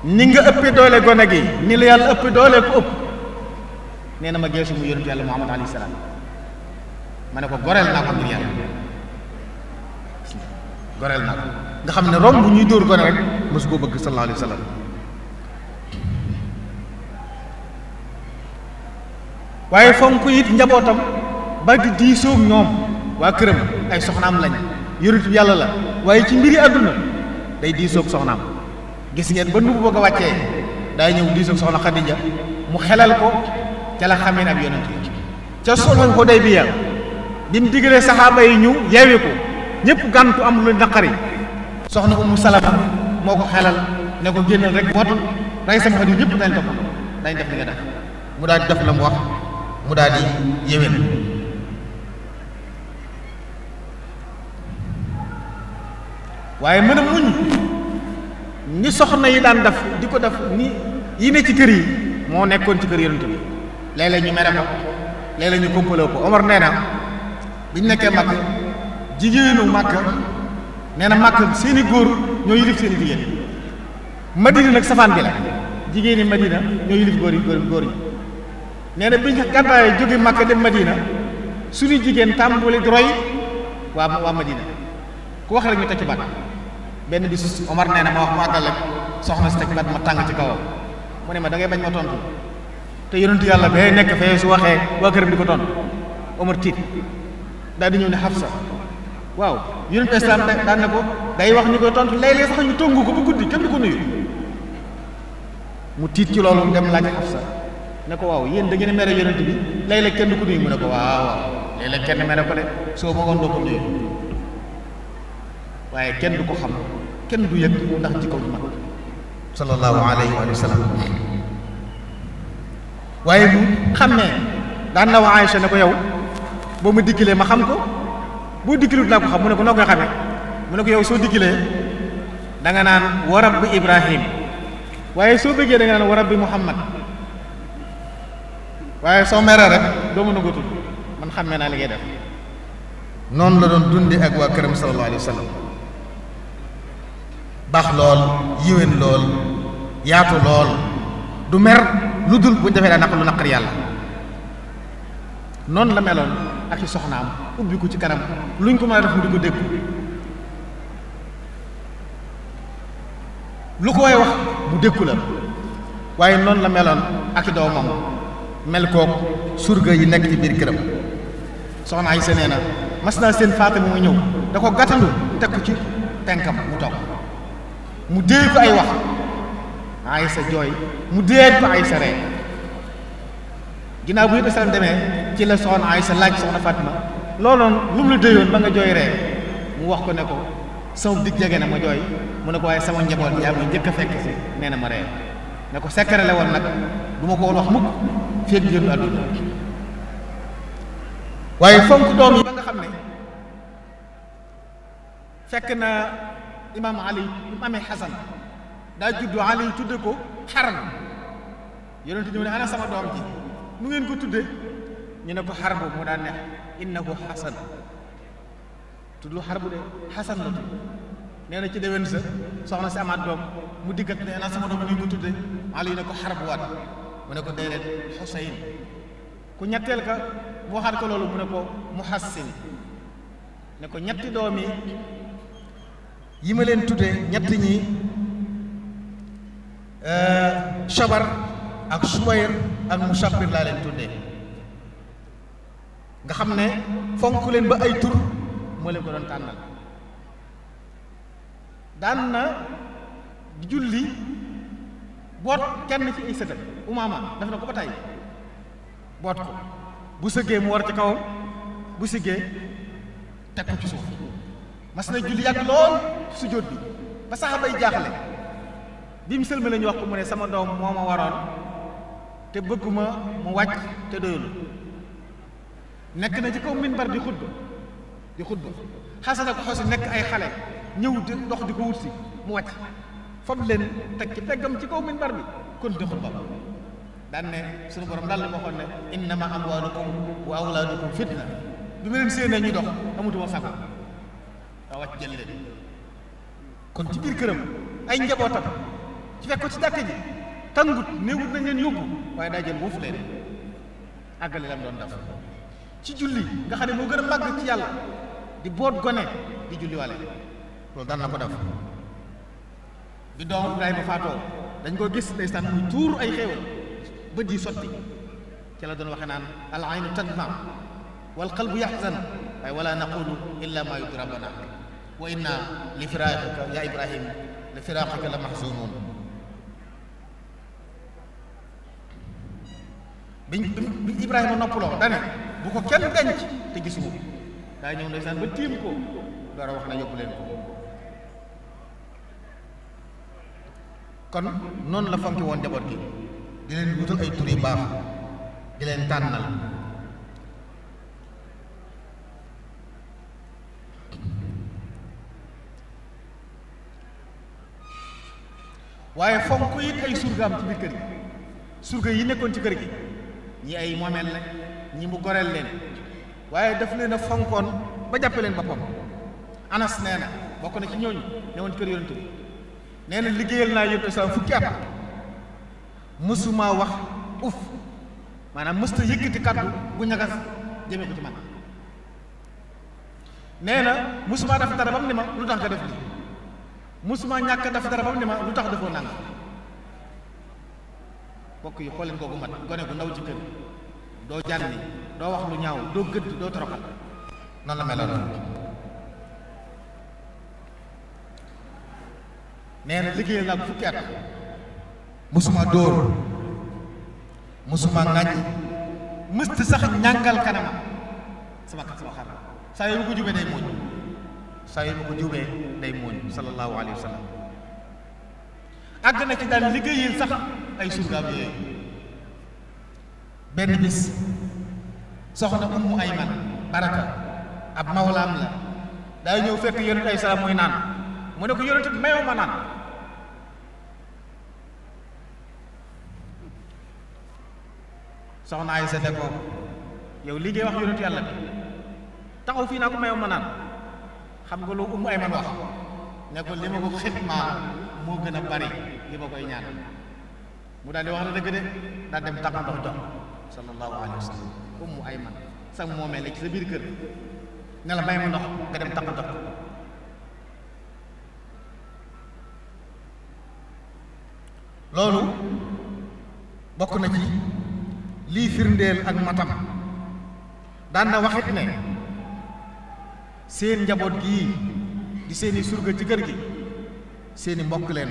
ni nga ëppee doole gone gi ni la yàlla ëppee doole ko ëpp nee na ma geesu mu yonent yàlla Muhammad alayhi salaam ma ne ko goreel naa ko ngir yàlla goreel naa ko nga xam ne romb bu ñuy dóor gone rek mosu koo bëgg sallallahu alayhi wa sallam waaye fonk it njabootam ba di diisoog ñoom waa këram ay soxnaam lañ yonent bi yàlla la waaye ci mbiri àdduna day diisoog soxnaam gis ngeen ba nubu bëgg a wàccee day ñëw diisoog soxna Xadija mu xelal ko ca la xamee ab yonent yi ca sulhul Hudaybiya bi mu digalee saxaaba yi ñu yeewi ko ñëpp gàntu am lu naqari soxna Ummu Salama moo ko xelal ne ko génnal rek mootu rey sama xol yi ñëpp dañ topp dañ def li nga def mu daal di def la mu wax mu daal di yéwén waaye mën a muñ ni soxna yi daan def di ko def ni yi ne ci kër yi moo nekkoon ci kër yonent bi léeg-léeg ñu mere ko léeg-léeg ñu kompaloo ko Omar nee na biñ nekkee Makka jigéenu Makka nee na Makka seeni góor ñoo yilif seeni jigéen Madina nag safaan bi la jigéeni Madina ñoo yilif góor yi nee na biñ gàddaay jóge Makka dem Madina suñu jigéen tàmbali di roy waa Madina ku wax rek ñu teg ci baat benn bis Omar nee na ma wax mu àggale soxna si teg baat ma tàng ci kawam mu ne ma da ngay bañ ma tontu te yonentu yàlla ba nekk fee su waxee waa këram di ko tontu Omar tiit daal di ñëw ne Hafsa waaw yonentu islam daan na ko day wax ñu koy tontu léeg-léeg sax ñu tongu ko ba guddi kenn du ko nuyu mu tiit ci loolu dem laaj Hafsa ne ko waaw yéen da ngeen mere yonent bi léeg-léeg kenn du ko nuyu mu ne ko waaw léeg-léeg kenn mere ko de soo ma woon doo ko nuyu waaye kenn du ko xam kenn du yëg ndax jikko ju mat sallallahu alayhi wa sallam waaye bu xàmmee daan na wa Aïcha ne ko yow boo ma dikkilee ma xam ko boo dikkilut naa ko xam mu ne ko noo koy xamee mu ne ko yow soo dikkilee da nga naan wa rabbi Ibrahim waaye soo bëggee da nga naan wa rabbi Muhammad waaye soo meree rek doo mën a ko tudd man xàmmee naa li ngay def noonu la doon dundi ak waa këram sallallahu alayhi wa sallam baax lool yiwén lool yaatu lool du mer lu dul buñ defee daa naq lu naqar yàlla noonu la meloon ak i soxnaam ubbi ko ci kanam luñ ko mën a def mu di ko dégg lu ko way wax mu déggu la waaye noonu la meloon ak i doomam mel kook surga yi nekk ci biir këram soxna Aysa nee na mas naa seen Fatima mu ñëw da ko gàttandu teg ko ci tenkam mu toog mu déey ko ay wax Aysa jooy mu déey ko Aysa ree ginnaaw bu yëpp salam demee ci la soxna Aysa laaj soxna Fatima looloon lu mu la déyoon ba nga jooy ree mu wax ko ne ko sama dig jege na ma jooy mu ne ko waaye sama njaboot yaa ngi njëkk a fekk si nee na ma ree ne ko sekkarale woon nag du ma ko woon wax mukk feeg génn àdduna waaye fonk doom yi ba nga xam ne fekk na imaam Ali bi mu amee Xasan daa juddu Ali tudde ko xaran yonent ñëw ne ana sama doom ji nu ngeen ko tudde ñu ne ko xarbu mu daan ne innahu xasan tudd xarbu de xasan la tudd nee na ci déwén sa soxna si amaat doom mu diggat ne ana sama doom nu ngeen ko tudde Ali ne ko xarbu waat mu ne ko déedéet Xuseyn ku ñetteel ka mu waxaat ko loolu mu ne ko Muhassin ne ko ñetti doom yi ma leen tuddee ñett ñi Shabar ak Subayr ak Mushabbir laa leen tuddee nga xam ne fonk leen ba ay tur moo leen ko doon tànnal daan na julli boot kenn ci ay sëtam Umaama def na ko ba tey boot ko bu sëggee mu war ci kawam bu siggee teg ko ci suuf mas na julli yàgg lool sujjóot bi ba saxaaba yi jaaxle bi mu sëlma la ñu wax ko mu ne sama doom moo ma waroon te bëgguma mu wàcc te doyul nekk na ci kaw minbar di xutba Xasan ak Xuseyn nekk ay xale ñëw di dox di ko wut si mu wàcc fab leen teg ci peggam ci kaw minbar bi kon di xutba daan ne suñu borom daal la waxoon ne innama amwaalukum wa awlaadukum fitna bi ma leen séenee ñuy dox amatuma sago daa wàcc jël leen kon ci biir këram ay njabootam ci fekk ko ci jàkka ji tàngut néewut nañ leen yóbbu waaye daa jël wuuf leen àggale lam doon def ci julli nga xam ne moo gën a màgg ci yàlla di boot gone di julli wale loolu daan na ko def bi doom Ibrahima faatoo dañ ko gis ndeysaan muy tuur ay xéewal bët yi sotti ci la doon waxe naan al aynu tadma wal qalbu yaxzan waaye wala naqulu illa ma yurdi rabbana wa inna li firaqika ya Ibrahim li firaqika la mahzunun bi Ibrahima noppaloo dane bu ko kenn denc te gisuma daa ñëw ndeysaan ba tiim ko door a wax na yóbbu leen ko. kon noonu la fonki woon njaboot gi di leen wutal ay tur yu baax di leen tànnal. waaye fonk it ay surgaam ci biir kër gi surga yi nekkoon ci kër gi ñi ay moomeel la ñi mu goreel leen waaye daf leen a fonkoon ba jàppe leen boppam. Anas nee na bokk na ci ñooñu newoon ci kër yonent bi nee na liggéeyal naa yonent sa fukki at mësuma wax uf maanaam mësta yëkkati kàddu bu ñagas jëmee ko ci man. nee na mësuma def dara ba mu ne ma lu tax nga def lii musuma ñàkk def dara ba mu ne ma lu tax defoo nanga. bokk yi xooleen googu mat gone gu ndaw ci kër doo jànni doo wax lu ñaaw doo gëdd doo toroxal noonu la meloon. nee na liggéeyal naa ko fukki at musuma dóor musuma ŋàññ mëst sax ñàngal kanamam sama xar saa yu ko jubee day muuñ saa yu ko jubee day muuñ sallallahu alayhi wa sallam. àgg na ci daan liggéeyal sax ay surgaam yooyu. benn bis soxna Ummu Ayman Baraka ab mawlaam la daa ñëw fekk yonent ay salaam muy naan mu ne ko yonent bi mayoo ma naan. soxna Aysa ne ko yow liggéey wax yonent yàlla bi taxaw fii naa ko mayoo ma naan. xam nga lu Ummu Ayman wax ne ko li ma ko xitmaa moo gën a bari li ma koy ñaan. mu daal di wax na dëgg de daal dem tànq ndox jox sallallahu alayhi wa sallam. Ummu Ayman sax moomee la ci sa biir kër ne la may ma ndox nga dem tànq ndox. loolu bokk na ci lii firndeel ak matam. daan na waxit ne seen njaboot gii di seeni surga ci kër gi seeni mbokk leen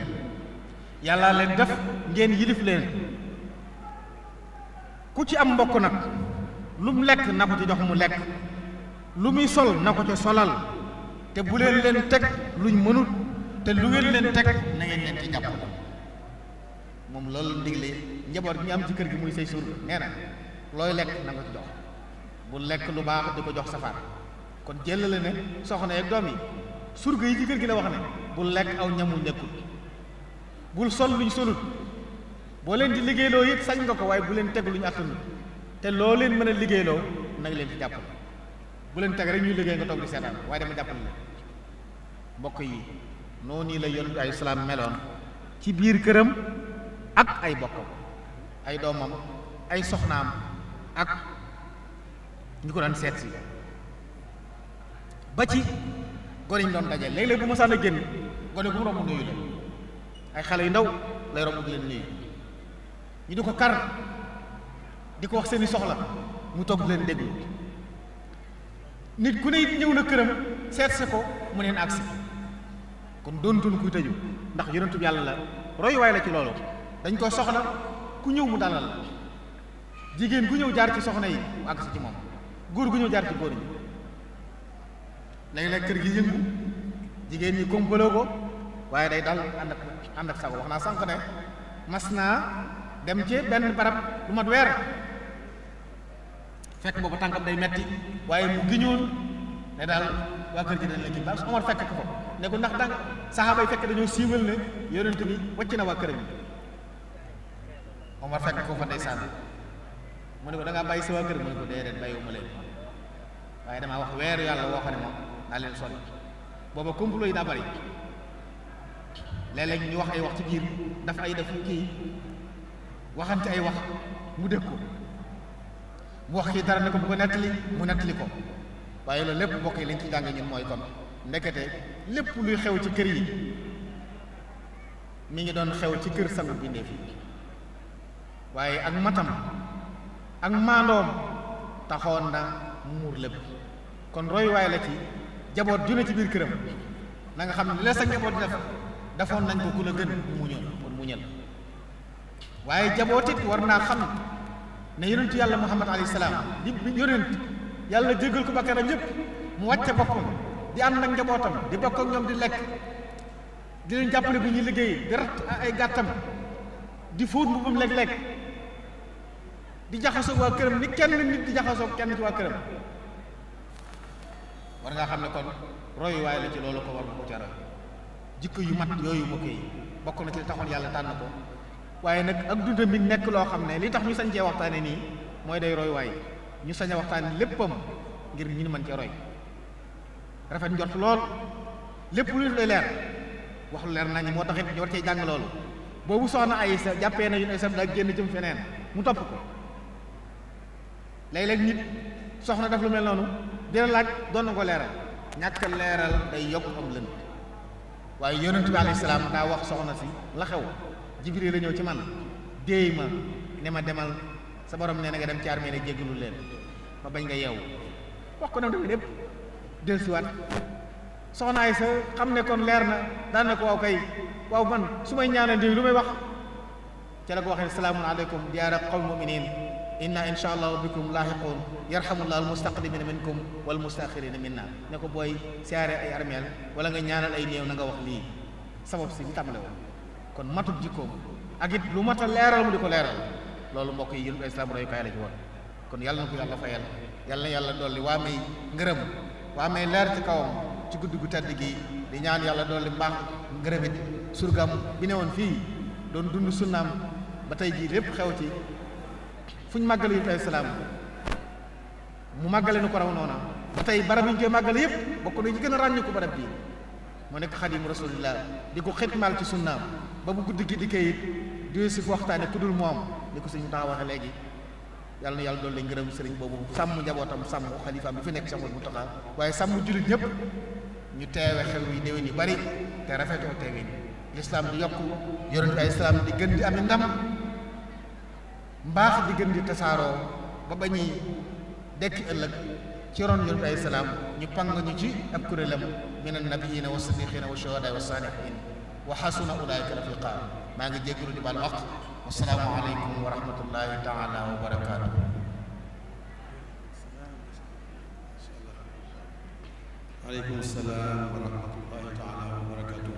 yàlla leen def ngeen yilif leen. ku ci am mbokk nag lu mu lekk na ko ci jox mu lekk lu muy sol na ko ci solal te bu leen leen teg luñ mënut te lu ngeen leen teg na ngeen leen ci jàpp. moom loolu ndigle njaboot gi ñu am ci kër gi muy say surga nee na looy lekk na ko ci jox bu lekk lu baax di ko jox safar. kon jëlale ne soxna yeeg doom yi surga yi ci kër gi la wax ne bul lekk aw ñamu nekkul bul sol luñ solut boo leen di liggéeyloo it sañ nga ko waaye bu leen teg luñu attanu te loo leen mën a liggéeyloo nag leen ci jàppale. bu leen teg rek ñuy liggéey nga toog di seetaan waaye dama jàppale leen. mbokk yi noonu la yonent ay salaam meloon ci biir këram ak ay bokkam ay doomam ay soxnaam ak ñu ko daan seet si ba ci gone ñu doon daje léeg-léeg bu ma saan a génn gone gu mu romb nuyu la ay xale yu ndaw lay romb di leen nuyu ñu di ko kar di ko wax seeni soxla mu toog di leen déglu. nit ku ne it ñëw na këram seet si ko mu neen agsi kon doontul kuy tëju ndax yonentu yàlla la royuwaay la ci loolu. dañ ko soxla ku ñëw mu dalal la jigéen gu ñëw jaar ci soxna yi mu agsi ci moom góor gu ñëw jaar ci góor ñi. léeg-léeg kër gi yëngu jigéen ñi kompaloo ko waaye day dal ànd ak sago. wax naa sànq ne mas naa dem ci benn barab lu mat weer fekk boobu tànkam day metti waaye mu giñoon ne daal waa kër gi dañ la kii ba Omar fekk ko ne ko ndax danga saxaaba yi fekk dañoo siiwal ne yonent bi wàcc na waa këram yi. Omar fekk ko fa ndeysaan mu ne ko da ngaa bàyyi sa waa kër mu ne ko déedéet bàyyiwuma leen waaye damaa wax weeru yàlla woo xam ne moom naa leen sori. booba complot yi daa bari léeg-léeg ñu wax ay wax ci biir daf ay def kii waxante ay wax mu dégg ko mu wax kii dara ne ko bu ko nettali mu nettali ko. waaye loolu lépp mbokk yi liñ ci jàng ñun mooy kon ndekete lépp luy xew ci kër yi mi ngi doon xew ci kër sangu bindee fi waaye ak matam ak maandoom taxoon na muur lépp. kon royuwaay la ci jaboot ju ne ci biir këram na nga xam ne li la sa njaboot di def defoon nañ ko ku la gën mu muñal pour muñal. waaye jaboot it war naa xam ne yonentu yàlla Muhammad alayhi salaam di yonent yàlla jéggal ko bakkaram yépp mu wàcce boppam di ànd ak njabootam di bokk ak ñoom di lekk di leen jàppale bu ñuy liggéey di rat ay gàttam di fóot mbubam léeg-léeg di jaxasoo waa këram ni kenn nit di jaxasoo kenn ci waa këram. war ngaa xam ne kon royuwaay la ci loolu ko war na ko ca roy jikko yu mat yooyu mbokk yi bokk na ci li taxoon yàlla tànn ko waaye nag ak dundam mi nekk loo xam ne li tax ñu sañ cee waxtaane nii mooy day royuwaay ñu sañ a waxtaane léppam ngir ñu mën cee roy rafet njort lool lépp lu lay leer wax lu leer nañ moo taxit ñu war cee jàng loolu boobu soxna Aysa jàppee na yu ne sam daa génn jëm feneen mu topp ko léeg-léeg nit soxna daf lu mel noonu dina laaj doon na ko leeral ñàkk leeral day yokk am lënd waaye yonent bi alayhi salaam daa wax soxna si la xew Jibril la ñëw ci man déey ma ne ma demal sa borom nee na nga dem ci armée ne jéggalu leen ma bañ nga yeewu wax ko nam tamit lépp dellusiwaat soxna Aysa xam ne kon leer na daan na ko waaw kay waaw man su may ñaanal diw lu may wax ca la ko waxee salaamun aleykum diyaara qawmi muminin inna insha allahu bikum laahiqun yarhamullahu almustaqdimina minkum wal mustaxirina minna ne ko booy siyaare ay armeel wala nga ñaanal ay néew na nga wax lii sabab si ñu tàmbale woon kon matut jikkoom ak it lu mat a leeral mu di ko leeral loolu mbokk yi yëngu islam royukaay la ci woon kon yàlla na ko yàlla fayal yàlla na yàlla dolli waa may ngërëm waa may leer ci kawam ci guddi gu tedd gi di ñaan yàlla dolli mbaax ngërëm it surgam bi ne woon fii doon dund sunnaam ba tey jii lépp xew ci fu ñu màggale yu tay salaam mu màggale nu ko raw noona ba tey barab yi ñu koy màggale yëpp bokk na ñu gën a ràññu ko barab bii mu nekk xadimu rasulillah di ko xitmaal ci sunnaam ba bu guddi gi di kayit di si waxtaane ku dul moom ni ko suñu taxaw waxe léegi yàlla na yàlla doon la ngërëm sëriñ boobu sàmm njabootam sàmm xalifaam bi fi nekk Cheikh Mouhamadou Mountakha waaye sàmm jullit ñëpp ñu teewe xew yi déwén yu bari te rafetoo teewin lislaam di yokk yonent bi ay islaam di gën di ami ndam mbaax di gën di tasaaroo ba bañuy dekki ëllëg ci ron yonent bi ay salaam ñu pang ñu ci ab kuréelam minan nabiyina wa siddiqina wa shuhada wa salihin wa xasuna ulaika rafiqa maa ngi jéggalu di baal waq wasalaamu aleykum wa rahmatullahi taala wa barakaatu. aleykum salaam wa rahmatullahi taala wa barakaatu.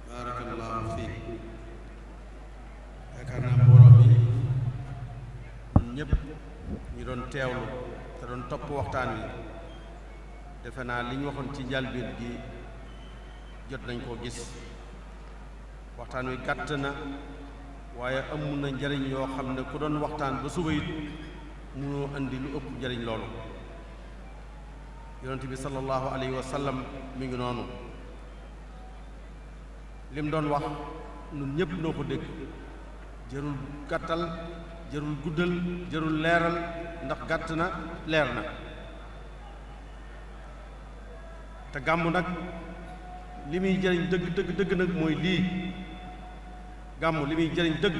barakallahu fiik. yaakaar naa mbooloo mi ñun ñëpp ñu doon teewlu te doon topp waxtaan wi defe naa li ñu waxoon ci njëlbéen gi jot nañ koo gis waxtaan wi gàtt na waaye amu na njariñ yoo xam ne ku doon waxtaan ba suba it mënoo indi lu ëpp njariñ loolu. yonent bi sallallahu alayhi wa sallam mi ngi noonu lim doon wax ñun ñëpp noo ko dégg jërul gàttal jërul guddal jërul leeral ndax gàtt na leer na te gàmm nag li muy jëriñ dëgg nag mooy lii gàmm li muy jëriñ dëgg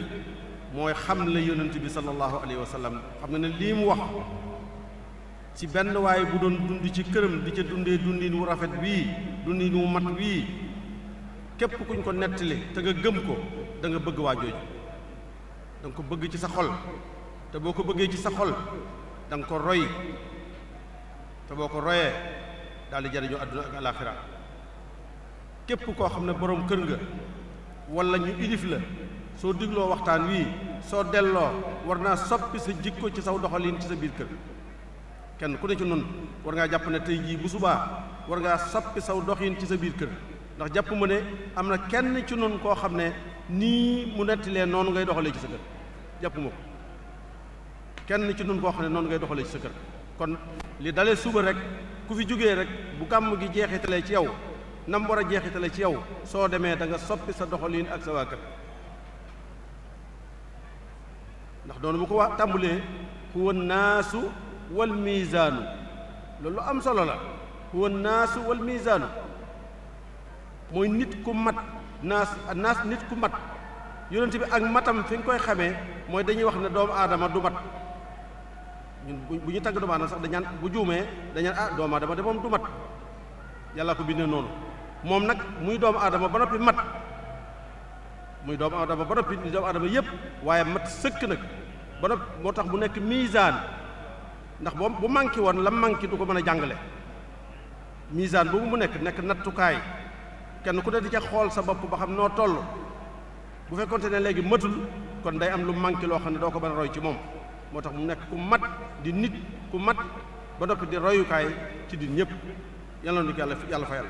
mooy xam la yonent bi sallallahu alayhi wa sallam xam nga ne lii mu wax ci benn waaye bu doon dund ci këram di ca dundee dundin wu rafet wii dundin wu mat wii képp kuñ ko nettali te nga gëm ko da nga bëgg waa jooju da nga ko bëgg ci sa xol te boo ko bëggee ci sa xol da nga ko roy te boo ko royee daal di jariñu àdduna ak alaaxira képp koo xam ne boroom kër nga walla ñu ilif la soo digloo waxtaan wii soo delloo war naa soppi sa jikko ci saw doxalin ci sa biir kër kenn ku ne ci nun war ngaa jàpp ne tey jii bu subaa war ngaa soppi saw doxin ci sa biir kër ndax jàpp ma ne am na kenn ci nun koo xam ne nii mu nettilee noonu ngay doxalee ci sa kër jàpp ma ko kenn ci nun koo xam ne noonu ngay doxalee ci sa kër kon li dalee suba rek ku fi jógee rek bu gàmm gi jeexitalee ci yow nam war a jeexitalee ci yow soo demee da nga soppi sa doxalin ak sa waa kër ndax doonu mu ko wax tàmbulee huwa naasu wal miizaanu loolu am solo la huwa naasu wal miizaanu mooy nit ku mat naas nit ku mat yonent bi ak matam fi nga koy xamee mooy dañuy wax ne doomu aadama du mat ñun bu ñu tagg doomu aadama sax dañaan bu juumee dañaan ah doomu aadama de moom du mat yàlla ko bindee noonu moom nag muy doomu aadama ba noppi mat muy doomu aadama ba noppi di doomu aadama yépp waaye mat sëkk nag ba noppi moo tax mu nekk miisaan ndax bu manqué woon la manqué du ko mën a jàngale. misaan boobu mu nekk nattukaay kenn ku ne di ca xool sa bopp ba xam noo toll bu fekkonte ne léegi matul kon day am lu manqué loo xam ne doo ko mën a roy ci moom. moo tax mu nekk ku mat di nit ku mat ba noppi di royukaay ci di ñëpp yàlla na ko yàlla fayal.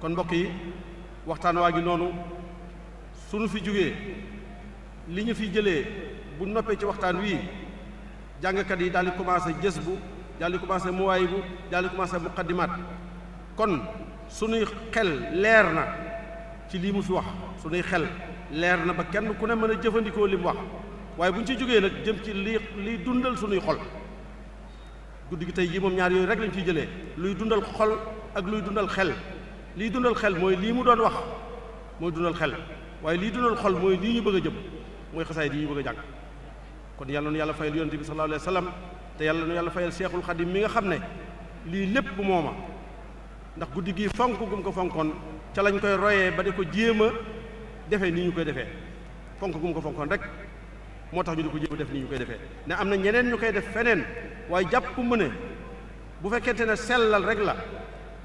kon mbokk yi waxtaan waa gi noonu suñu fi jógee li ñu fi jëlee bu noppee ci waxtaan wii jàngkat yi daal di commencé jës bu daal di commencé muwaay bu daal di commencé muqaddimaat kon suñuy xel leer na ci lii mu fi wax suñuy xel leer na ba kenn ku ne mën a jëfandikoo li mu wax waaye bu ñu ci jógee nag jëm ci liy dundal suñuy xol guddi gi tey jii moom ñaar yooyu rek lañ ciy jëlee luy dundal xol ak luy dundal xel liy dundal xel mooy lii mu doon wax mooy dundal xel waaye lii dundal xol mooy lii ñu bëgg a jëm mooy xasaay di ñu bëgg a jàng kon yàlla nu yàlla fayal yonent bi sallallahu alayhi wa sallam te yàlla nu yàlla fayal Seexul Xadim mi nga xam ne lii lépp bu mooma ndax guddi gi fonk gum ko fonkoon ca lañ koy royee ba di ko jéem a defee nii ñu koy defee fonk gum ko fonkoon rek moo tax ñu di ko jéem a def nii ñu koy defee ne am na ñeneen ñu koy def feneen waaye jàpp mu ne bu fekkente ne sellal rek la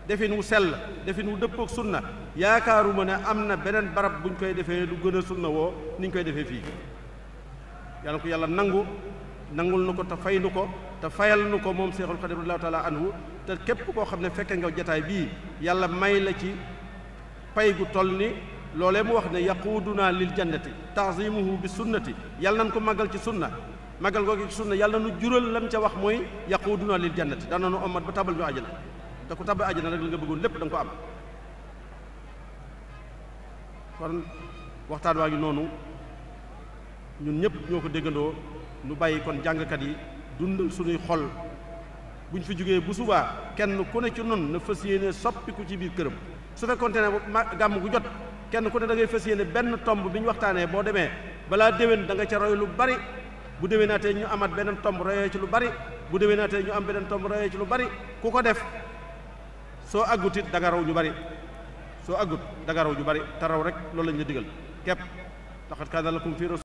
defin wu sell defin wu dëppook sunna yaakaaruma ne am na beneen barab buñ koy defee lu gën a sunna woo ni ñu koy defee fii yàlla ko yàlla nangul nu ko te fay nu ko te fayal nu ko moom Seexul Xadiim radiyallaahu taala anhu te képp koo xam ne fekke nga jataay bii yàlla may la ci pay gu toll ni loolee mu wax ne yaquuduna lil jannati ta'zimuhu bi sunnati yàlla nañ ko màggal ci sunna màggal googu ci sunna yàlla nu jural lam ca wax mooy yaquuduna lil jannati dana nu ommat ba tabal ñu àjjana te ku tabal àjjana rek li nga bëggoon lépp da nga ko am kon waxtaan waa ngi noonu ñun ñëpp ñoo ko déggandoo nu bàyyi kon jàngkat yi dund suñuy xol buñ fi jógee bu subaa kenn ku ne ci nun na fas yéene soppiku ci biir këram su fekkoonte ne gàmm gu jot kenn ku ne da ngay fas yéene benn tomb bi ñu waxtaanee boo demee balaa déwén da nga ca roy lu bari bu déwénaatee ñu amaat beneen tomb royee ci lu bari bu déwénaatee ñu am beneen tomb royee ci lu bari ku ko def soo àggut it da nga raw ñu bari soo àggut da nga raw ñu bari te raw rek loolu lañ la digal képp laqad kaana lakum fi